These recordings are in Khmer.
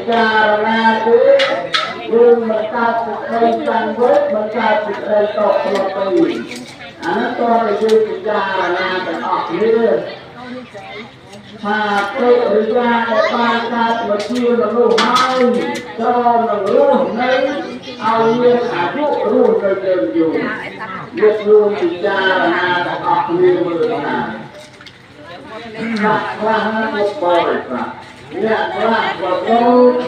ចារណាទេយើងមិនកើតសេចក្តីសង្វេគមិនកើតសេចក្តីតកស្លុតទេអានោះតើយើងពិចារណាទាំងអស់គ្នាថាកិរិយាដែលបានកើតមកជាមនុស្សហើយក៏នឹងរស់នៅឲ្យមានអាយុរស់នៅទៅយូរយករួមពិចារណាទាំងអស់គ្នាមើលថាខ្លះខ្លះមកបរិស័ទអ្នកខ្លះក៏ទៅ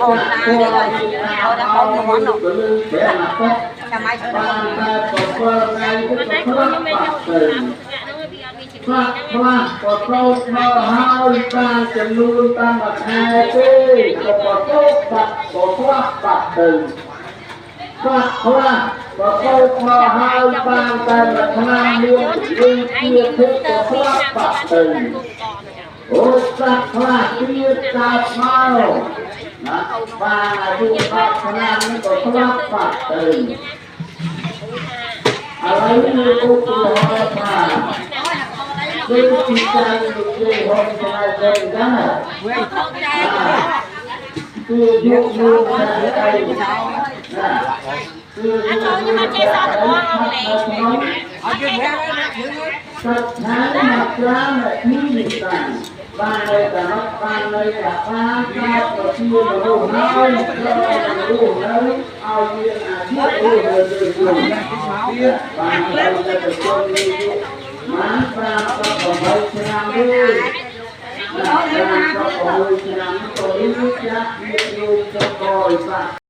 អូនតានេះឲ្យដល់ហូបមកនោះ ចាំ ឲ្យ បានតែ7ថ្ងៃទៅ តែ ខ្លះ ខ្ញុំមិន បា ចូល ត់ទៅ តាមហ្នឹងវាអត់មានជំ ខ្លះ នាញហ្នឹង ខ្លះក៏ត្រូវមកហើយបានចំនួនតាមមួយខែទេក៏បតោបាត់ក៏ខ្លះបាត់ទៅខ្លះខ្លះក៏ត្រូវមកហើយបានតែមួយឆ្នាំមានវិជាភេទក៏ខ្លះបាត់ទៅអូសត្វខ្លះទៀតកើតមកណាបានអាយុ10ឆ្នាំនេះក៏ស្លាប់បាត់ទៅឥឡូវនេះឧទាហរណ៍ថាដូចជាការនិយាយហងស្នេហ៍ចឹងដែរគឺយកមកតែអីណាគឺ អាចូលខ្ញុំអត់ចេះសតបងអង់គ្លេស អត់យើងវិញ សត្វណាមកត្រានេះនិតាបាននៅតែបាននៅតែបានកើតជាមនុស្សហើយរស់នៅឲ្យមានអាយុរស់នៅទៅយូរបាននៅតែទៅជុំនេះបាន5 18ឆ្នាំទេ5 16ឆ្នាំក៏មានចាស់មានយូរទៅបរិស័ទ។